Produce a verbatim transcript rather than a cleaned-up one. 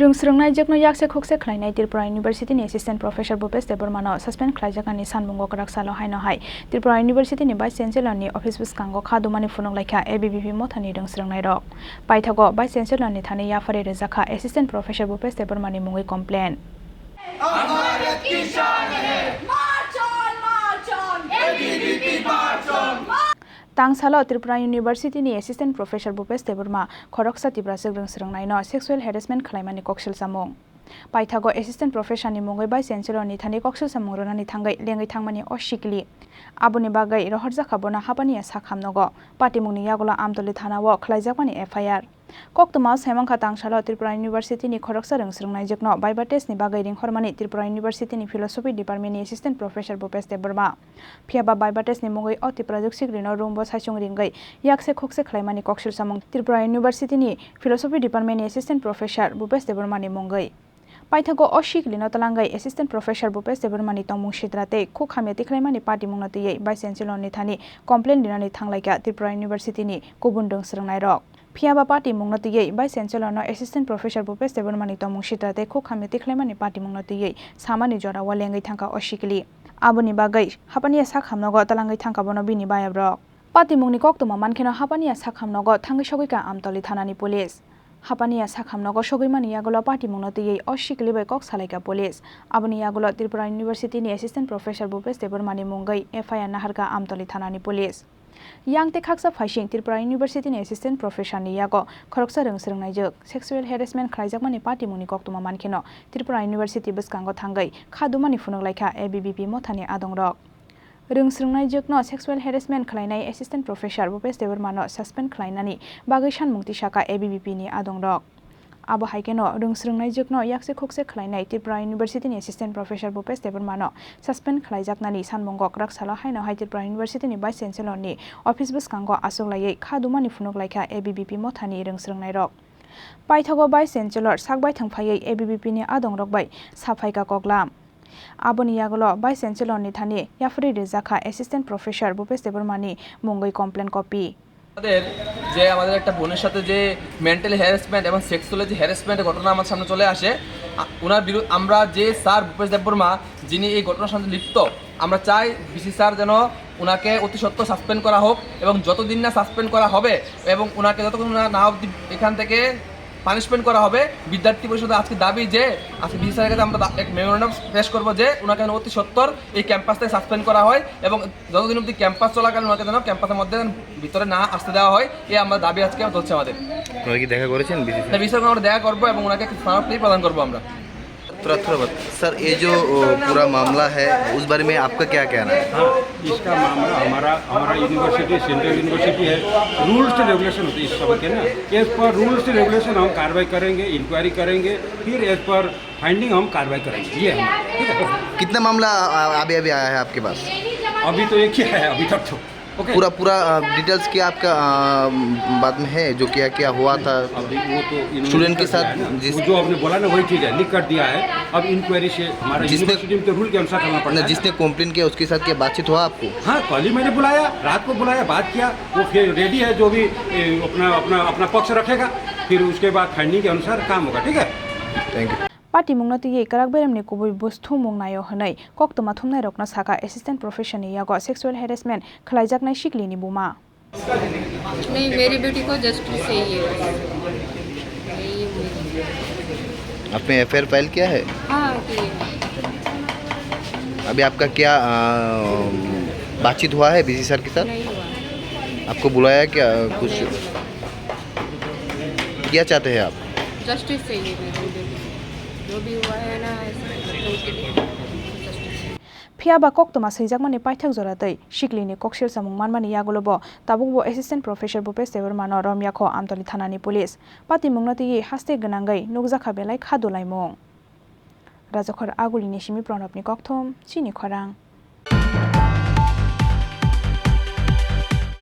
Rwng swrwngnaijwkno yakse khukse khlainai Tripura University ni Assistant Professor Bhupesh Debbarma no suspend khlaijaknani sanmungo kwrak salo haino hai Tripura University ni Vice Chancellor ni office bwskango kha dumani phunuk laikha A B V P mothani rwng swrwngnairok. Paithago Vice Chancellor ni thani yaphari rwjakha Assistant Professor Bhupesh Debbarma ni mungwi complaint. Tang salo Tripura University ni Assistant Professor Bhupesh Debbarma khoroksa Tipraswk rwng swrwngnaino sexual harassment khlaimani koksil samung. Paithago Assistant Professor ni mungwi Vice Chancellor ni thani koksil samung rwnani thangwi lengwi thangmani o sikli. Aboni bagwi rohorjakha bono hapaniya sak hamnogo. Patimungni yagulo Amtoli thana o khlaijakmani F I R. Koktwma o saimankha tang salo Tripura University ni khoroksa rwng swrwngnaijwkno viva test ni bagwi ringhormani Tripura University ni Philosophy Department ni Assistant Professor Bhupesh Debbarma. Phiyaba viva test ni mungwi o Tiprajwk siklino room bo saichung ringwi yakse khukse khlaimani koksil samung Tripura University ni Philosophy Department ni Assistant Professor Bhupesh Debbarma ni mungwi. Paithago o siklino twlangwi Assistant Professor Bhupesh Debbarma ni tongmung sitra tei khuk hamya tikhlaimani patimungno twiwi Vice Chancellor ni thani complaint rinani thanglaikha Tripura University ni kubun rwng swrwngnairok. Phiyaba patimungno twiwi Vice Chancellor no Assistant Professor Bhupesh Debbarma ni tongmung sitra tei khuk hamya tikhlaimani patimungno twiwi samani jorao lengwi thangkha o sikli. Aboni bagwi hapaniya sak hamnogo twlangwi thangkha bono bini bayabrok. Patimungni koktwma mankheno hapaniya sak hamnogo thangwi sogwikha Amtoli thanani police. Hapaniya sak hamnogo sogwimani yagulo patimungno twiwi o sikli bai kok salaikha police. Aboni yagulo Tripura University ni Assistant Professor Bhupesh Debbarma ni mungwi F I R naharkha Amtoli thanani police. Yang tei khaksa phaising Tripura University ni Assistant Professor ni yago khoroksa rwng swrwngnaijwk sexual harassment khlaijakmani patimungni koktwma mankheno Tripura University bwskango thangwi kha dumani phunuk laikha A B V P mothani adongrok. Rwng swrwngnaijwkno sexual harassment khlainai Assistant Professor Bhupesh Debbarma no suspend khlainani bagwi sanmung tisakha A B V P ni adongrok. Abo hai kheno rwng swrwngnaijwkno yakse khukse khlainai Tripura University ni Assistant Professor Bhupesh Debbarma no suspend khlaijaknani sanmungo kwrak salo haino hai Tripura University ni Vice Chancellor ni office bwskango achuklaiwi kha dumani phunuk laikha A B V P mothani rwng swrwngnairok. Paithago Vice Chancellor sak baithang phaiwi A B V P ni adongrok bai saphaikha koklam. Aboni yagulo Vice Chancellor ni thani yaphari rijakha Assistant Professor Bhupesh Debbarma ni mungwi complaint copy. আমাদের যে আমাদের একটা বোনের সাথে যে mentally harassment এবং সেক্সুয়ালি যে হ্যারাসমেন্টের ঘটনা আমার সামনে চলে আসে, আ-, ওনার বিরু-, আমরা যে স্যার ভূপেশ দেববর্মা, যিনি এই ঘটনার সাথে লিপ্ত, আমরা চাই ভিসি স্যার যেন ওনাকে অতি সত্বর সাসপেন্ড করা হোক এবং যতদিন না সাসপেন্ড করা হবে এবং ওনাকে যতক্ষণ না, না অবধি এখান থেকে পানিশমেন্ট করা হবে, বিদ্যার্থী পরিষদের আজকে দাবি যে আজকে ভিসি স্যারের কাছে আমরা দা-, এক মেমোরেন্ডাম পেশ করবো যে ওনাকে যেন অতি সত্বর এই ক্যাম্পাস থেকে সাসপেন্ড করা হয় এবং যতদিন অবধি ক্যাম্পাস চলাকালীন ওনাকে যেন ক্যাম্পাসের মধ্যে ভিতরে না আসতে দেওয়া হয়, এই আমরা দাবি আজকে চলছে আমাদের। আপনারা কি দেখা করেছেন ভিসি স্যার? না, ভিসি স্যারকে আমরা দেখা করবো এবং ওনাকে থানা প্লে প্রদান করবো আমরা। थोड़ा, थोड़ा बात। सर, ये जो, ओ, पूरा मामला है, उस बारे में आपका क्या कहना है? हाँ, इसका मामला हमारा, हमारा यूनिवर्सिटी, सेंट्रल यूनिवर्सिटी है, रूल्स एंड रेगुलेशन होते हैं इस सब के ना। As per rules and regulation हम कार्रवाई करेंगे, इंक्वायरी करेंगे, फिर एज पर फाइंडिंग हम कार्रवाई करेंगे, ये हमारा, ठीक है? कितना मामला, आ, अभी, अभी आया है आपके पास? अभी तो एक ही है अभी तक तो। ओके। पूरा, पूरा, आ, डिटेल्स क्या आपका, आ, बात में है, जो क्या क्या हुआ था? अभी वो तो यूनिवर्सिटी स्टूडेंट के साथ है ना, जिस वो जो आपने बोला ना, वही चीज़ है, लिख कर दिया है। अब इंक्वायरी से हमारा जिसने यूनिवर्सिटी में तो रूल के अनुसार चलना पड़ता ना, है। जिसने कंप्लेंट किया, उसके साथ क्या बातचीत हुआ आपको? हाँ, कल ही मैंने बुलाया, रात को बुलाया, बात किया, वो फिर रेडी है, जो भी, ए, अपना, अपना, अपना पक्ष रखेगा, फिर उसके बाद फाइंडिंग के अनुसार काम होगा, ठीक है? Thank you. Patimungno twiwi kwrak beremni kubui bus thumung naio hwnwi koktwma thumnairokno sakha assistant professor ni yago sexual harassment khlaijaknai siklini buma. नहीं, मेरी बेटी को जस्टिस चाहिए बस। यही उम्मीद है। आपने एफआईआर फाइल किया है? हाँ, किए हैं। अभी आपका क्या, आ, बातचीत हुआ है बीसी सर के साथ? नहीं हुआ। आपको बुलाया क्या कुछ? नहीं। क्या चाहते हैं आप? जस्टिस चाहिए मेरे बेटे को। जो भी हुआ है ना, ऐसे उनके लिए जस्टिस चाहिए। Phiya ba koktwma swijakmani paithak jora tei siklini koksil samung manmani yagulo bo tabukbo assistant professor Bhupesh Debbarmano romyakho Amtoli thanani police. Patimungno twiwi haste gwnangwi nukjakha belai kha dulaimung. Rajakhor Agulini simi Pranabni kokthom, chini khorang.